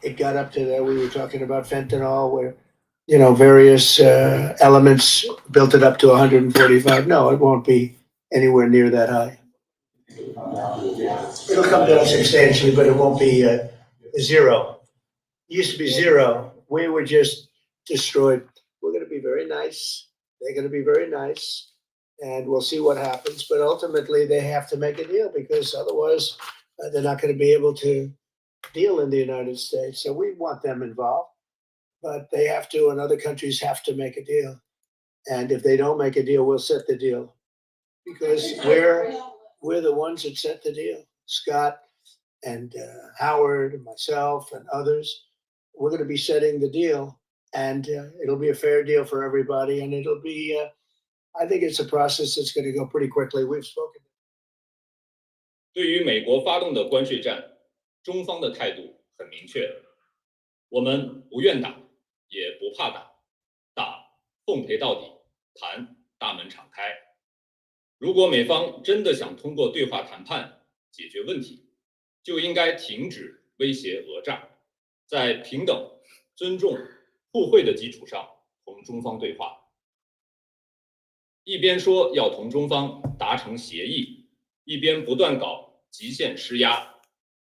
it got up to that. We were talking about fentanyl, where, you know, various uh, elements built it up to one hundred forty-five. No, it won't be anywhere near that high. It'll come down substantially, but it won't be uh, zero. It used to be zero. We were just destroyed. We're going to be very nice. They're going to be very nice. And we'll see what happens. But ultimately, they have to make a deal because otherwise, uh, they're not going to be able to deal in the United States. So we want them involved, but they have to, and other countries have to make a deal. And if they don't make a deal, we'll set the deal because we're we're the ones that set the deal. Scott and uh, Howard and myself and others, we're going to be setting the deal, and uh, it'll be a fair deal for everybody, and it'll be. Uh, I think it's a process that's going to go pretty quickly. We've spoken. 对于美国发动的关税战，中方的态度很明确，我们不愿打，也不怕打，打奉陪到底，谈大门敞开。如果美方真的想通过对话谈判解决问题，就应该停止威胁讹诈，在平等、尊重、互惠的基础上同中方对话。一边说要同中方达成协议，一边不断搞极限施压，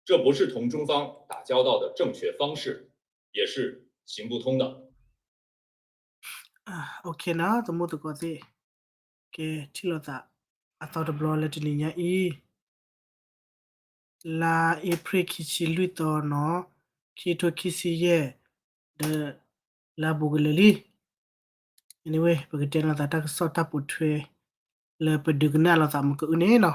这不是同中方打交道的正确方式，也是行不通的。 OK နီၤ သမူသကိးသ့ၣ်, ကဲ ထံၣ်လိာ်သး အသီတဘျီလၢတနံၤညါအံၤ လါအ့ဖြ့ၣ်ခံဆံလွံၢ်သီနီၤ, ခံထိခံဆံယဲၢ် ဒီး လါဘူးကလၢာ်လံ. Anyway ပကတဲလိာ်သးတၢ်ကစီၣ်တၢ်ပိာ်ထွဲ လၢပဒုးကနၣ်လိာ်သးမုၢ်ကအုၣ်န့ၣ်နီၤ.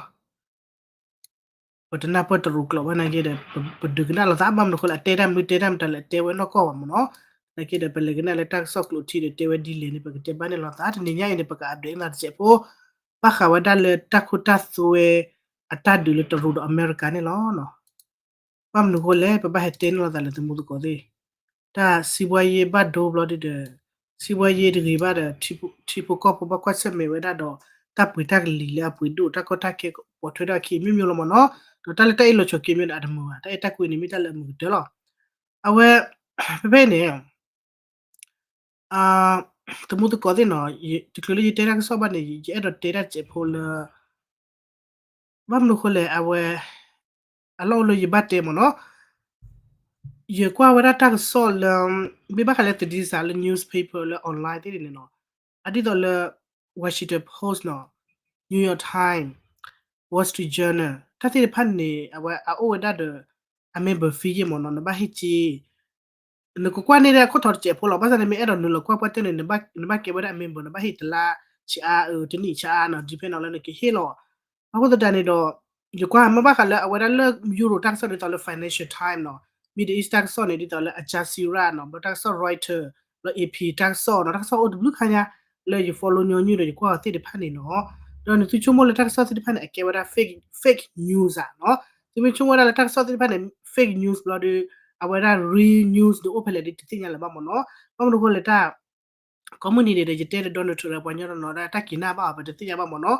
ပတနၢ်ပၢၢ်တရူးကျိာ်ဘၣ်နာ်က့ဒီး ပဒုးကနၣ်လိာ်သး ဘၣ်မနုၤဃိလဲၣ် အတဲတၢ်မနုၤတဲတၢ်မတၤလဲၣ် အတဲဝဲနီၢ်ကီၢ်ဘၣ်မ့ၢ်နီၤ. နာ်က့ဒီး ပလဲၤကနၣ်လၢတၢ်ကစီၣ်ကျိးထံဒီး တဲဝဲဒ်လဲၣ်န့ၣ် ပကတဲဘၣ်န့ၣ်လိာ်သး တနံၤညါအံၤန့ၣ် ပက update သးတစဲးဖိ ဘၣ်ဃးဝဲဒၣ်လၢတၢ်ခိတၢ်သွဲ အတၢ်ဒုးလၢတရူးဒီးအမဲရကၤန့ၣ်လီၤ. ဘၣ်မနုၤဃိလဲၣ် ပဘၣ်ဟဲတဲန့ၣ်လိာ်သးလၢသမူသကိးသ့ၣ်, တၢ်စံးဘှါယ့ဘၣ်ဒိဘျီဒုဒီး စံးဘှါယ့တဂ့ၤဘၣ်ဒီး ထံဖိကီၢ်ဖိဘၣ်ကွၢ်ဆၢၣ်မဲာ်ဝဲဒၣ်ဒီး တၢ်ပှ့ၤတၢ်ကလံၤလၢအပှ့ၤဒိၣ် တၢ်ကီတၢ်ခဲပိာ်ထွဲထီၣ်အခံ မျိုးမျိုးလီၤမ့ၢ်နီၤ. ဒီးတၢ်လၢတၢ်အ့ၣ်လိာ်ဆိးက့မ့ၢ်ဒီးအတမုာ်ဘၣ်, တၢ်အဲၣ်တၢ်ကွံန့ၣ် မ့ၢ်တၢ်လၢအမုာ်ကတၢၢ်လီၤ. အဝဲ ဖဲဖဲန့ၣ် သမူသကိးသ့ၣ်နီၤ, တချုးလၢယတဲတၢ်ကစီၣ်ဘၣ်န့ၣ် ယအဲၣ်ဒိးတဲတၢ်တစဲးဖိလၢ ဘၣ်မနုၤဃိလဲၣ် အဝဲ အလီၢ်အိၣ်လၢယဘၣ်တဲမ့ၢ်နီၤ. ယကွၢ်ဝဲဒၣ်တၢ်ကစီၣ်လၢ မ့ၢ်ဘၣ်ဃးလၢသဒံစးလၢ newspaper လၢ online သ့ၣ်န့ၣ်နီၤ, အဒ်သိးလၢ Washington Post နီၤ, New York Times, Wall Street Journal တၢ်သ့ၣ်တဖၣ်န့ၣ် အဝဲအအိၣ်ဝဲဒၣ်ဒီး အ member fee ယ့ၢ်မ့ၢ်နီၤ, နဘၣ်ဟ့ၣ်က့ၤ နကကွၢ်န့ၢ်ဒၣ်ခိၣ်ထိးတစဲးဖိလီၤ. ဘၣ်ဆၣ်န့ၣ် မ့ၢ်အဲၣ်ဒိးနုာ်လီၤကွၢ်ပှၢ်တၢၢ်န့ၣ် နဘၣ်ကဲဝဲဒၣ်အ member နဘၣ်ဟ့ၣ်တလါဆံးအါ တနံၣ်ဆံးအါနီၤ depend on လၢနကဟ့ၣ်လီၤ. အဃိသတးန့ၣ်ဒီး ယကွၢ်မ့ၢ်ဘၣ်ဃးလၢအဝဲဒၣ်လၢ Europe တၢ်ကစီၣ်ဒ်သိးလၢ Financial Times နီၤ, Middle East တၢ်ကစီၣ်န့ၣ် ဒ်သိးလၢ Al Jazeera နီၤ, ဘျီတၢ်ကစီၣ် Reuters, ဘျီ A P တၢ်ကစီၣ်နီၤ, တၢ်ကစီၣ်အိၣ်တဘျုးခါညါ လၢယ follow ညီနုၢ်ဒီးယကွၢ်အီၤသ့ၣ်တဖၣ်န့ၣ်နီၤ. ဒီးနသုဆိကမိၣ်လၢတၢ်ကစီၣ်သ့ၣ်တဖၣ်န့ၣ် အကဲဝဲဒၣ် fake, fake news ဧါနီၤ. သုမ့ၢ်ဆိကမိၣ်ဝဲဒၣ်လၢတၢ်ကစီၣ်သ့ၣ်တဖၣ်န့ၣ် fake news ဘျီဒီး အဝဲဒၣ် real news ဒီးအိၣ်ဖဲလဲၣ်ဒီးတသ့ၣ်ညါလၢၤဘၣ်မ့ၢ်နီၤ. ဘၣ်မနုၤဃိလဲၣ်တၢ် ကိးမုၢ်နံၤန့ၣ်ဒီး ယတဲဒီး Donald Trump ဒီးပှၤကညီတနီၤဒီး တၢ်က့ၤနၢ်ဘၣ်အီၤ ပတသ့ၣ်ညါဘၣ်မ့ၢ်နီၤ.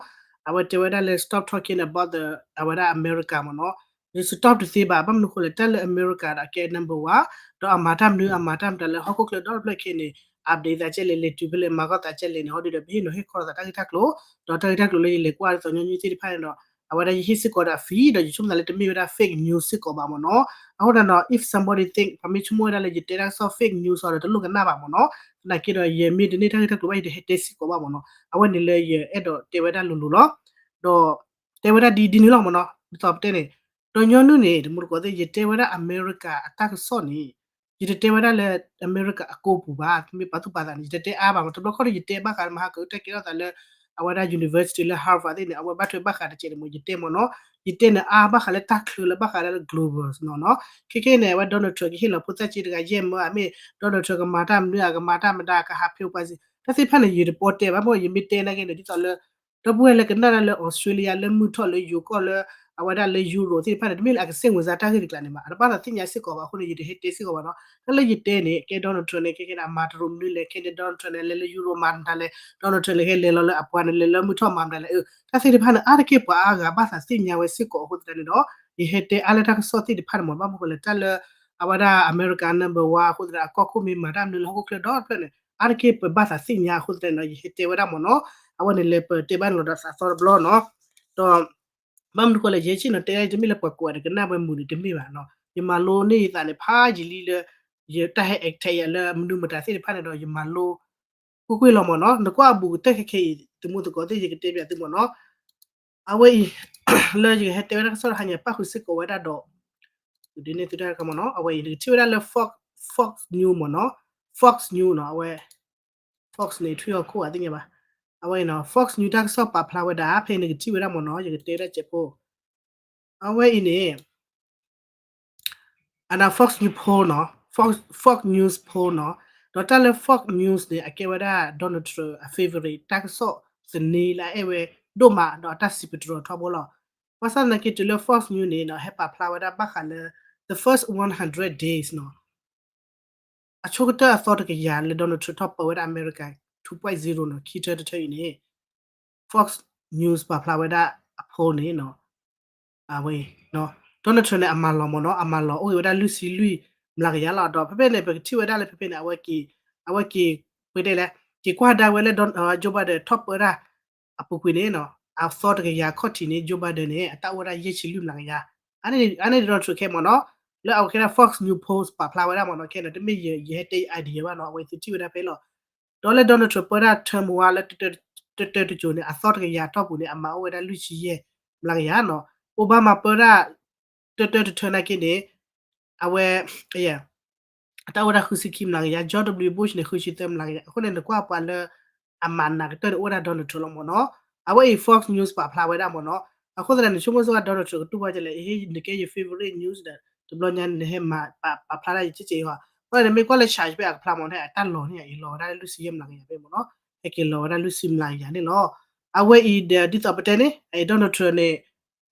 အဝဲတဲဝဲဒၣ်လၢ stop talking about the အဝဲဒၣ် America မ့ၢ်နီၤ. ဒီး stop တသ့ဘၣ် ဘၣ်မနုၤဃိလဲၣ် တၢ်လၢ America ဒီးအကဲ number one ဒီးအမၤတၢ်မနုၤ အမၤတၢ်မတၤလၢဟီၣ်ခိၣ်ချၢဒီဖျၢၣ်ခဲအံၤန့ၣ် update သးကဲလဲၣ် လဲၤတုၤဖဲလဲၣ် မၤကီၢ်သးကဲလဲၣ်န့ၣ် ဟီဒုဒီး ပဟ့ၣ်နီၤဟ့ၣ်ခီသးတၢ်ဂ့ၢ်တၢ်ကျိၤ ဒီးတၢ်ဂ့ၢ်တၢ်ကျိၤလၢယလဲၤကွၢ်ဒ်သိးညီနုၢ်သ့ၣ်တဖၣ်န့ၣ်ဒီး အဝဲဒၣ်ယဟ့ၣ်စ့ၢ်ကီးဒီးအ fee ဒီးယဆိကမိၣ်သးလၢတမ့ၢ်ဝဲဒၣ် fake news စ့ၢ်ကီးဘၣ်မ့ၢ်နီၤ. အဃိသတးဒီး if somebody think ပှၤမ့ၢ်ဆိကမိၣ်ဝဲဒၣ်လၢယတဲတၢ်ကစီၣ် fake news အီၤဒီး တလိၣ်ကနၣ်ဘၣ်မ့ၢ်နီၤ. သနာ်က့ဒီး ယမ့ၢ်တန့ၢ်တၢ်ဂ့ၢ်တၢ်ကျိၤဘၣ် ယတဟဲတဲစ့ၢ်ကီးဘၣ်မ့ၢ်နီၤ. အဝဲန့ၣ်လၢယအဲၣ်ဒိးတဲဝဲဒၣ်လိၤလိၤလီၤ. ဒီး တဲဝဲဒၣ်ဒ်ဒ်န့ၣ်လီၤမ့ၢ်နီၤ. ဒ်သိးပတဲန့ၣ် ဒီးညီနုၢ်န့ၣ် တမူတကိးသ့ၣ် ယတဲဝဲဒၣ်အမဲရကၤအတၢ်ကစီၣ်န့ၣ် ယတတဲဝဲဒၣ်လၢအမဲရကၤအကိပူၤဘၣ်. မ့ၢ်ပာ်သူၣ်ပာ်သးန့ၣ် ယတတဲအါဘၣ်မ့ၢ် တဘျီခီၣ်ဒီး ယတဲဘၣ်ဃးလၢမဟါကတၢၢ်ကဲထီၣ်သးလၢ အဝဲဒၣ် university လၢ Harvard သ့ၣ်န့ၣ် အဝဲဘၣ်ထွဲဘၣ်ဃးတကဲးန့ၣ်မ့ၢ် ယတဲမ့ၢ်နီၤ. ယတဲန့ၣ်အါဘၣ်ဃးလၢတၢ်ချၢလၢဘၣ်ဃးလၢ global နီၤနီၤ. ခဲခဲန့ၣ် အဝဲ Donald Trump ကဟ့ၣ်လီၤဖိသၣ်က့တဂၤယဲၢ်မၢ အမ့ၢ် Donald Trump ကမၤတၢ်မနုၤ အကမၤတၢ်မတၤ ကဟးဖဲးပှၤစံး တၢ်သ့ၣ်တဖၣ်န့ၣ် ယတပီၢ်တဲဘၣ်မ့ၢ် ယမ့ၢ်တဲနာ်က့န့ၣ် ဒ်သိးလၢ ဒီပုၢ်ဝဲၢ်လၢကနၣ်တၢ်လၢ Australia လၢမုၢ်ထီၣ်လၢယိၤကီၢ်လၢ အဝဲဒၣ်လၢ Europe သ့ၣ်တဖၣ်န့ၣ် တမ့ၢ်လၢအကစဲၣ်ဝင်စားတၢ်ဂ့ၢ်တကျါန့ၣ်ဘၣ် အတဘၣ်သးသ့ၣ်ညါစ့ၢ်ကီးဘၣ်အဃိန့ၣ် ယတဟဲတဲစ့ၢ်ကီးဘၣ်နီၤ. တၢ်လၢယတဲန့ၣ် ကဲ Donald Trump န့ၣ် ခဲခဲန့ၣ် အမၤတရူးမနုၤလဲၣ် ခဲန့ၣ် Donald Trump န့ၣ် လဲၤလၢ Europe မၤမတၤလဲၣ် Donald Trump န့ၣ် ဟဲလဲၤလီၤလၢအပှၤန့ၣ် လဲၤလၢမုၢ်ထီၣ်မၤမတၤလဲၣ် တၢ်သ့ၣ်တဖၣ်န့ၣ် အါတက့ၢ်ပှၤအါဂၤဘၣ်သးသ့ၣ်ညါဝဲစ့ၢ်ကီးအဃိသတးန့ၣ်ဒီး ယဟဲတဲအါလၢတၢ်ကစီၣ်သ့ၣ်တဖၣ်န့ၣ်မ့ၢ် ဘၣ်မနုၤဃိလဲၣ် တၢ်လၢ အဝဲဒၣ်အမဲရကၤ number one အဃိသတး အကီၢ်ခိၣ်မ့ၢ်မၤတၢ်မနုၤလၢဟီၣ်ခိၣ်ချၢဒီတဖျၢၣ်န့ၣ် အါတက့ၢ်ပဘၣ်သးသ့ၣ်ညါအဃိသတးန့ၣ် ယဟဲတဲဝဲဒၣ်မ့ၢ်နီၤ, အဝဲန့ၣ်လၢပတဲဘၣ်န့ၣ်လီၤဒီးသးသီတဘျီနီၤ, ဒီး ဘၣ်မနုၤဃိလဲၣ် ယဟဲဆ့ၣ်နီၤတဲဒၣ် တမ့ၢ်လၢပှၤကိးဂၤဒဲးကနၣ်ဝဲမုာ်န့ၣ်တမ့ၢ်ဘၣ်နီၤ, ယမၤလိန့ၢ်ယသးန့ၣ် ဖးယံာ်လံလၢ ယတၢ်ဟဲ attack ယၤလၢမနုၤမတၤသ့ၣ်တဖၣ်န့ၣ်ဒီး ယမၤလိ ကွ့ၢ်ကွ့ၢ်လီၤမ့ၢ်နီၤ, နကွၢ်အဘူးကတၢၢ်ခဲခဲအံၤ သုမုၣ်သကိးသ့ၣ် ယကတဲပၠးသုမ့ၢ်နီၤ, အဝဲအံၤ လၢယကဟဲတဲဝဲဒၣ်တၢ်ကစီၣ်တဟါညါ ပၣ်ဃုာ်စ့ၢ်ကီးဝဲဒၣ်ဒီး ဒ်န့ၣ်သုတၢ်ကမ့ၢ်နီၤ, အဝဲအံၤ နကထံၣ်ဝဲဒၣ်လၢ Fox, Fox News မ့ၢ်နီၤ, Fox News နီၤ, အဝဲ Fox န့ၣ် ထွံၣ်ဟီၣ်ခိၣ်အသ့ၣ်ညါဘၣ်, အဝဲအံၤနီၤ Fox News တၢ်ကစီၣ်ပာ်ဖျါဝဲဒၣ် ဖဲအံၤနကထံၣ်ဝဲဒၣ်မ့ၢ်နီၤ, ယကတဲဝဲဒၣ်စဲးဖိ, အဝဲအံၤန့ၣ် အဒၣ် Fox News poll နီၤ, Fox, Fox News poll နီၤ, ဒီးတၢ်လၢ Fox News န့ၣ် အကဲဝဲဒၣ် Donald Trump အ favorite တၢ်ကစီၣ်သန့လၢအအဲၣ်ဝဲဒိၣ်မး ဒီးအတၢ်စံးပတြၢၤထီဘိလီၤ. ဘၣ်ဆၣ်သနာ်က့ တုၤလၢ Fox News န့ၣ်နီၤ ဟဲပာ်ဖျါဝဲဒၣ်ဘၣ်ဃးလၢ the first one hundred days နီၤ, အဆိကတၢၢ်အသီတကယၤလၢ Donald Trump ထီၣ်ပၢဝဲဒၣ်အမဲရကၤ two point zero နီၤ, ခံထၢတထၢအံၤန့ၣ် Fox News ပာ်ဖျါဝဲဒၣ်အ poll န့ၣ်နီၤ, အဝဲ Donald Trump န့ၣ် အမၤလီၤမ့ၢ်နီၤ, အမၤလီၤအိၣ်ဂ့ၤဝဲဒၣ်လွံၢ်ဆံလွံၢ်မျးကယၤလီၤ. ဒီးဖဲဖဲန့ၣ် ပကထံၣ်ဝဲဒၣ်လၢဖဲဖဲန့ၣ် အဝဲက့ၤ, အဝဲက့ၤ ပတဲလဲၣ်, က့ၤကွၢ်ဒါဝဲလၢ Joe Biden ထီၣ်ပၢတၢ်အပူၤကွံာ်န့ၣ်နီၤ, အသီတကယၤခီၣ်ထံးန့ၣ် Joe Biden န့ၣ် အတၢ်အိၣ်ဝဲဒၣ်ယဲၢ်ဆံလွံၢ်မျးကယၤ, အန့ၣ် အန့ၣ် Donald Trump ခဲမ့ၢ်နီၤ, လၢအဝဲကဲဒၣ် Fox News poll ပာ်ဖျါဝဲဒၣ်မ့ၢ်နီၤ, ခဲန့ၣ် တမ့ၢ်ယဲ ယဟဲတဲယ idea ဘၣ်နီၤ, အဝဲသုထံၣ်ဝဲဒၣ်ဖဲလီၤ. ဒီးလၢ Donald Trump ပၢတၢ် term one လၢ တတၢတစိၤန့ၣ် အသီတကယၤအတီၢ်ပူၤန့ၣ် အမၤအိၣ်ဝဲဒၣ်လွံၢ်ဆံယဲၢ်မျးကယၤနီၤ, Obama ပၢတၢ် တတၢတထၢနာ်က့န့ၣ် အဝဲ အတၢ်အိၣ်ဝဲဒၣ်ဃုဆံခံမျးကယၤ, George W Bush န့ၣ် ဃုဆံသၢမျးကယၤ, အဃိန့ၣ် နကွၢ်ပှၤလၢ အမၤနးကတၢၢ်န့ၣ် အိၣ်ဝဲဒၣ် Donald Trump လီၤမ့ၢ်နီၤ, အဝဲအံၤ Fox News ပာ်ဖျါဝဲဒၣ်မ့ၢ်နီၤ, အဃိသတးန့ၣ် ဆိကမိၣ်စ့ၢ်ကီး Donald Trump ကတူၢ်ဘၣ်ကလဲၣ်, နကဲယ favorite news ဒီး တဘျီညါန့ၣ် နဟဲမၤပာ်ဖျါဒၣ်ယကဲကဲအံၤဟီ, အဃိန့ၣ် မ့ၢ်ကွၢ်လၢ charge ဖဲအကဖျါမ့ၢ်န့ၣ် အတၢ်လီၤန့ၣ် အအံၤလီၤဝဲဒၣ်လၢလွံၢ်ဆံယဲၢ်မျးကယၤဖဲမ့ၢ်နီၤ, ဟဲက့ၤလီၤဝဲဒၣ်လွံၢ်ဆံမျးကယၤန့ၣ်လီၤ, အဝဲအံၤဒီး ဒ်သိးပတဲန့ၣ် Donald Trump န့ၣ်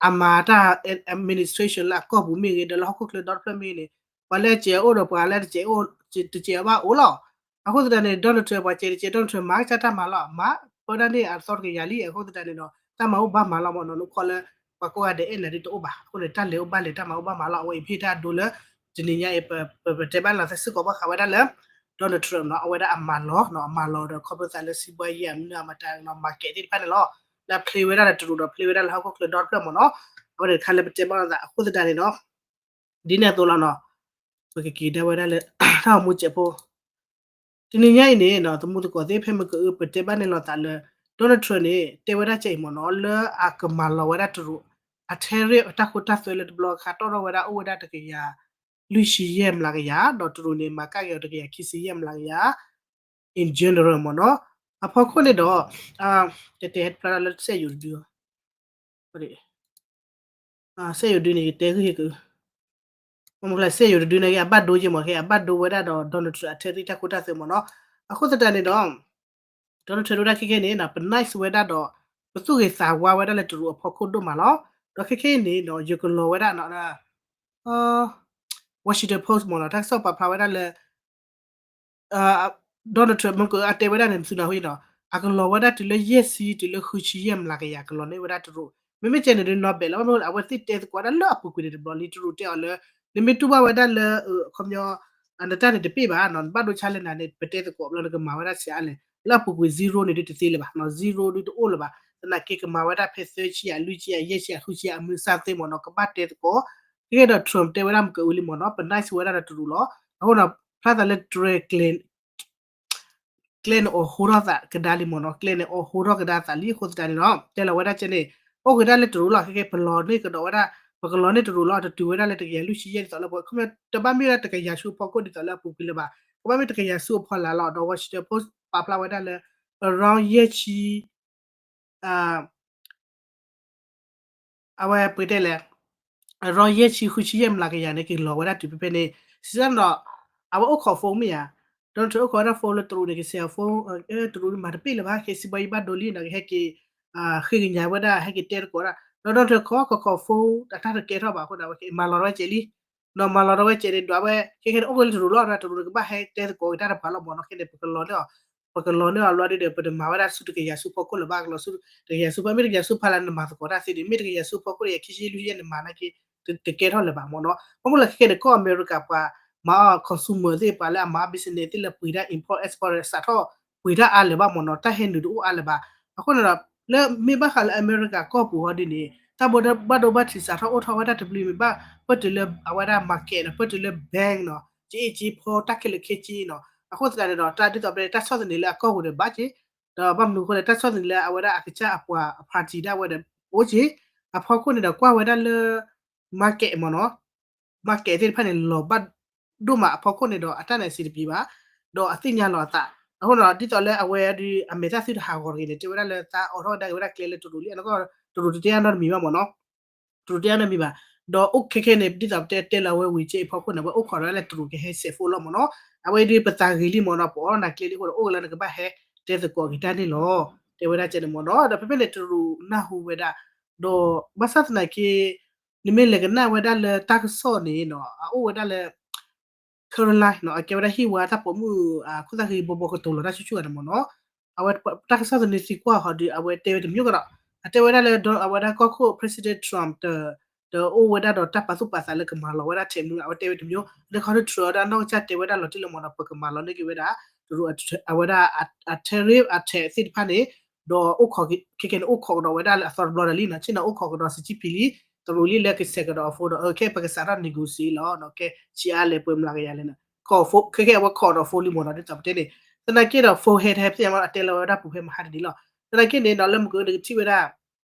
အမၤတၢ် administration လၢအကီၢ်ပူၤမ့ၢ်ဂ့ၤ ဒီးလၢဟီၣ်ခိၣ်ချၢဒီတဖျၢၣ်မ့ၢ်ဂ့ၤန့ၣ် ပှၤလၢအစဲးအိၣ်ဒီးပှၤလၢတစဲးအိၣ် တစဲးအဘၣ်အိၣ်လီၤ, အဃိသတးန့ၣ် Donald Trump ပှၤစဲးတစဲး Donald Trump မၤကစၢ်တၢ်မၤလီၤ, မၤပၢတၢ်န့ၣ်အသီတကယၤလံ, အဃိသတးန့ၣ်ဒီး တၢ်မၤအိၣ်ဘၣ်မၤလီၤမ့ၢ်နီၤ, နအိၣ်ခိးလၢ ပှၤကိးဂၤဒဲးအဲၣ်နၤဒ်တအိၣ်ဘၣ်, အဃိန့ၣ် တၢ်လဲၤအိၣ်ဘၣ်လဲၤ တၢ်မၤအိၣ်ဘၣ်မၤလီၤ, အဝဲအံၤဖဲတၢ်ဒိလၢ တနံၤညါအံၤ ပ ပ ပတဲဘၣ်လီၤသးစ့ၢ်ကီးဘၣ်ဃးဝဲဒၣ်လၢ Donald Trump နီၤ, အဝဲဒၣ်အမၤလီၤနီၤ, အမၤလီၤဒီးခီဖျိသးလၢစံးဘှါယဲၢ်အမနုၤအမတၤနီၤ, market သ့ၣ်တဖၣ်န့ၣ်လီၤ, လၢအ play ဝဲဒၣ်ဒီးတရူးဒီး play ဝဲဒၣ်လၢဟီၣ်ခိၣ်ချၢဒီတဖျၢၣ်မ့ၢ်နီၤ, အဝဲန့ၣ်တခါလၢပတဲဘၣ်လီၤသးအဃိသတးန့ၣ်နီၤ, ဒ်န့ၣ်အသိးလီၤနီၤ, ပကက့ၤဒၣ်ဝဲဒၣ်လၢ တၢ်ဂီၤမူစဲးဖိ တနံၤညါအံၤန့ၣ်နီၤ သမူသကိးသ့ၣ် ဖဲမုၢ်ကအုပတဲဘၣ်န့ၣ်လီၤသးလၢ Donald Trump န့ၣ် တဲဝဲဒၣ်ကဲအံၤမ့ၢ်နီၤ လၢအကမၤလီၤဝဲဒၣ်တရူး အ tariff အတၢ်ဃိတၢ်သွဲလၢတဘျီအခါ တီၢ်ထီၣ်ဝဲဒၣ်အိၣ်ဝဲဒၣ်တကယၤ လွံၢ်ဆံယဲၢ်မျးကယၤ ဒီးတရူးန့ၣ် မၤကၣ်က့ၤအီၤတကယၤခံဆံယဲၢ်မျးကယၤ in general မ့ၢ်နီၤ. အဖီခိၣ်န့ၣ်ဒီး တဲတဲဟဲတဖျါလၢစက်ရုပ်တဒု စက်ရုပ်တဒုန့ၣ် ယတဲဂ့ၢ်က့ၤ မ့ၢ်မ့ၢ်ကျဲ စက်ရုပ်တဒုန့ၣ်က့ အဘၣ်ဒိယဲၢ်မ့ၢ်ခဲ အဘၣ်ဒိဝဲဒၣ်ဒီး Donald Trump အ tariff တၢ်ခိတၢ်သွဲမ့ၢ်နီၤ. အဃိသတးန့ၣ်ဒီး Donald Trump ဒိဒၣ်ခဲခဲန့ၣ် ပ nice ဝဲဒၣ်ဒီး ပသူၣ်ဂ့ၤသးဝါဝဲဒၣ်လၢတရူးအဖီခိၣ်ဒိၣ်မးလီၤ. ဒီးခဲခဲအံၤန့ၣ်ဒီး ယကလီၤဝဲဒၣ် Washington Post မ့ၢ်နီၤ တၢ်ကစီၣ်ပာ်ဖျါဝဲဒၣ်လၢ Donald Trump မ့ၢ်ကအတဲဝဲဒၣ်န့ၣ် သုနၢ်ဟူနီၤ အကလီၤဝဲဒၣ်တုၤလၢယဲၢ်ဆံ တုၤလၢဃုဆံယဲၢ်မျးကယၤ ကလီၤန့ၢ်ဝဲဒၣ်တရူး. မ့မ့ၢ်ကဲန့ၣ်ဒ်နီၢ်ဘဲးလီၤ မ့ၢ်အဝဲသ့ၣ်တဲသကိးဒၣ်လၢအပူၤကွံာ်န့ၣ်တဘျီလံ တရူးတဲအီၤလၢ နမ့ၢ်တူၢ်ဘၣ်ဝဲဒၣ်လၢ အခီပညီ နတၢ်န့ၣ်တပ့ၢ်ဘၣ်နီၤ နဘၣ်ဒိဆါလဲၣ်နၤန့ၣ် ပတဲသကိးဘျီ နကမၤဝဲဒၣ်ဆံးအါလဲၣ် လၢအပူၤကွံာ် zero န့ၣ်ဒ်တသ့လၢၤဘၣ်နီၤ zero ဒ်တအိၣ်လၢၤဘၣ် သနာ်က့ကမၤဝဲဒၣ်ဖဲသၢဆံယဲၢ် လွံၢ်ဆံယဲၢ် ယဲၢ်ဆံယဲၢ် ဃုဆံယဲၢ် အမုၢ်ဆါသ့မ့ၢ်နီၤ ကဘၣ်တဲသကိး ကဲကဲဒီး Trump တဲဝဲဒၣ်မ့ၢ်ကအုလံမ့ၢ်နီၤ ပ nice ဝဲဒၣ်ဒီးတရူးလီၤ. အဃိနီၤ ဖျါသးလၢ Trump ကျဲ ကျဲန့ၣ်အိးဟိထီၣ်သးကဒါလံမ့ၢ်နီၤ ကျဲန့ၣ်အိးဟိထီၣ်ကဒါသးလံအဃိသတးန့ၣ်လီၤ တဲလီၤဝဲဒၣ်ကဲန့ၣ် အိၣ်ဃုာ်ဒၣ်လၢတရူးလီၤ ခဲကဲပလီၤန့ၢ်ကဒီးဝဲဒၣ် ပကလီၤန့ၢ်တရူးလီၤ တတုၤဝဲဒၣ်လၢတကယၤလွံၢ်ဆံယဲၢ်ဒ်သိးလၢပှၤ ခီပညီ တဘၣ်မ့ၢ်ဝဲဒၣ်တကယၤဆူအဖီခိၣ်ဒ်သိးလၢအပူၤကွံာ်လၢၤဘၣ် ကဘၣ်မ့ၢ်တကယၤဆူအဖီလာ်လီၤ ဒီး Washington Post ပာ်ဖျါဝဲဒၣ်လၢ around ယဲၢ်ဆံ အဝဲပတဲလဲၣ် အရီယဲၢ်ဆံဃုဆံယဲၢ်မျးကယၤန့ၣ် ကလီၤဝဲဒၣ်တုၤဖဲဖဲန့ၣ် စံးဆၢနီၤ အဝဲအိၣ်ခိး phone မ့ၢ်ဧါ Donald Trump အိၣ်ခိးဝဲဒၣ် phone လၢတရူးန့ၣ် ကစဲး phone တရူးန့ၣ်မၤတပ့ၢ်လၢၤဘၣ် ခဲစံးဘၣ်ယဘၣ်ဒိလံနီၤ ကဟဲက့ၤ ဃ့ကညးဝဲဒၣ် ဟဲက့ၤတဲသကိးဒၣ် ဒီး Donald Trump ခိးခိးခိး phone တၢ်တကဲထီၣ်ဘၣ်အဃိန့ၣ် အဝဲက့ၤမၤလီၤထီၣ်ဝဲကဲလံ နီၤမၤလီၤထီၣ်ဝဲကဲန့ၣ် ဒွးဝဲ ခဲခဲန့ၣ် အိၣ်က့ၤလၢတရူးလီၤ တရူးန့ၣ်ကဘၣ်ဟဲတဲသကိးက့ၤတၢ်တဖၣ်လီၤမ့ၢ်နီၤ ခဲန့ၣ် ပကလီၤန့ၢ်အီၤ ပကလီၤန့ၢ်အီၤလီၤဒ်ဒီး ပတမၤဝဲဒၣ်ဆူတကယၤဆူဖီခိၣ်လၢၤဘၣ် ကလီၤဆူ တကယၤဆူဖီ မ့ၢ်တကယၤဆူဖီလာ်န့ၣ် နမၤသကိးတၢ်သ့န့ၣ် မ့ၢ်တကယၤဆူဖီခိၣ်ဒီး ယခံဆံလွံၢ်ဆံယဲၢ်န့ၣ် မၤနာ်က့ တကဲထီၣ်လၢၤဘၣ်မ့ၢ်နီၤ ဘၣ်မနုၤလဲၣ်ခဲခဲန့ၣ် ကီၢ်အမဲရကၤပှၤ မၤအီၣ် consumer သ့ၣ် ပှၤလၢအမၤအီၣ် business သ့ၣ်လၢပှ့ၤတၢ် import export စးထီၣ်ပှ့ၤတၢ်အါလၢၤဘၣ်မ့ၢ်နီၤ, တၢ်ဟဲနုာ်တအိၣ်အါလၢၤဘၣ်. အဃိန့ၣ်ဒီး လၢမ့ၢ်ဘၣ်ဃးလၢအမဲရကၤကီၢ်ပူၤဟီဒ်န့ၣ် တၢ်ဘိဘၣ်ဒိဘၣ်ထံးစးထီၣ်အိၣ်ထီၣ်ဝဲဒၣ်တဘျုးမ့ၢ်ဘၣ် ပၢၢ်တုၤလၢအဝဲဒၣ် market ဒီး ပၢၢ်တုၤလၢ bank နီၤ, ကၠ့အ့ၣ်ကၠ့ဖိ တၢ်ခဲလၢာ်ခဲဆ့နီၤ. အဃိသတးန့ၣ်ဒီး တၢ်ဒ်သိးပတဲတၢ်ဆီၣ်သနံးလၢအကီၢ်ပူၤဒီးဘၣ်က့ၤ, ဒီးဘၣ်မနုၤအဃိလဲၣ် တၢ်ဆီၣ်သနံးလၢအဝဲဒၣ်အကစၢ်အပှၤအ party ဒၣ်ဝဲဒီး အိၣ်က့ၤ, အဖီခိၣ်န့ၣ်ဒီးကွၢ်ဝဲဒၣ်လၢ market မ့ၢ်နီၤ, market သ့ၣ်တဖၣ်န့ၣ် လီၤဘၣ်ဒိၣ်မးအဖီခိၣ်န့ၣ်ဒီး အတၢ်န့ၣ်အဆင်တပြေဘၣ်, ဒီးအသ့ၣ်ညါလီၤအသး. အဃိန့ၣ်ဒီး ဒ်သိးလၢအဝဲဒ်အမဲာ်သၣ်သုတဟးဂီၤတဂ့ၤန့ၣ် တဲဝဲဒၣ်လၢသးအိးထီၣ်ကဒါက့ၤဝဲဒၣ်ကျဲလၢတရူးလံ, အနီၢ်ကီၢ် တရူးတတဲအါနီတမံၤဘၣ်မ့ၢ်နီၤ. တရူးတတဲအါနီတမံၤဘၣ်. ဒီးအိၣ်ခဲခဲန့ၣ် ဒ်သိးပတဲတဲလီၤဝဲဝံၤကၠ့အဖီခိၣ်န့ၣ် အဝဲအိၣ်ခိးဒီးလၢတရူးကဟဲစဲးဖိလီၤမ့ၢ်နီၤ. အဝဲဒ်ပသးဂ့ၤလံမ့ၢ်နီၤ, ပအိးထီၣ်နၤကျဲလံအဃိဒီး အိၣ်ကလၢနကဘၣ်ဟဲတဲသကိးက့ၤတၢ်န့ၣ်လီၤ. တဲဝဲဒၣ်ကဲန့ၣ်မ့ၢ်နီၤ. ဒီးဖဲဖဲန့ၣ်တရူးနၢ်ဟူဝဲဒၣ်, ဒီးဘၣ်ဆၣ်သနာ်က့ နမ့ၢ်လဲၤကနၣ်ဝဲဒၣ်လၢတၢ်ကစီၣ်န့ၣ်နီၤ အအိၣ်ဝဲဒၣ်လၢ Caroline နီၤ, အကဲဝဲဒၣ်ဟံၣ်ဝါတၢ်ပိာ်မုၣ် အခိၣ်သၣ်ဃံဘီဘီကတိၤလီၤတၢ်ဆူၣ်ဆူၣ်ဂၤန့ၣ်မ့ၢ်နီၤ. အဝဲတၢ်ကစီၣ်သန့သံကွၢ်ဟီဒုး အဝဲတဲဝဲတမျိုးကဒီး, အတဲဝဲဒၣ်လၢ အဝဲဒၣ်ကီၢ်ခိၣ် President Trump တ တအိၣ်ဝဲဒၣ်ဒီးတၢ်ပာ်သူၣ်ပာ်သးလၢကမၤလီၤဝဲဒၣ်ထဲးမုၢ် အဝဲတဲဝဲတမျိုး, ဒီးခီဒုး Trump ဒီးအနီၢ်ကစၢ်တဲဝဲဒၣ်လီၤတံၢ်လီၤမးဒီး ပကမၤလီၤန့ၢ်က့ၤဝဲဒၣ် တရူး အဝဲဒၣ် အ tariff အထဲးသ့ၣ်တဖၣ်န့ၣ်, ဒီးအိၣ်ခိး ခဲကဲန့ၣ် အိၣ်ခိးကဒီးဝဲဒၣ်လၢအသီတဘျီဒီးလံနီၤ, ဆ့ၣ်နီၤအိၣ်ခိးကဒီးစကံဖံလံ, တရူးလံလၢကဆဲးကဒီးအဖိဒီး ခဲပကစးထီၣ် negotiate လီၤနီၤ, ခဲဆံးအါလဲၣ်ပှဲၤမျးကယၤလဲၣ်နီၤ, ခိးဖိ ခဲကဲအဝဲခိးဒီးဖိလံမးနီၤ, ဒ်သိးပတဲန့ၣ်, သနာ်က့ဒီး ဖိဟဲတဟဲဖဲမး အတဲလီၤဝဲဒၣ်ပူၤဖဲမဟါတနံၤလီၤ, သနာ်က့န့ၣ်နီၤ လၢမုၢ်ကနံၤတထံၣ်ဝဲဒၣ်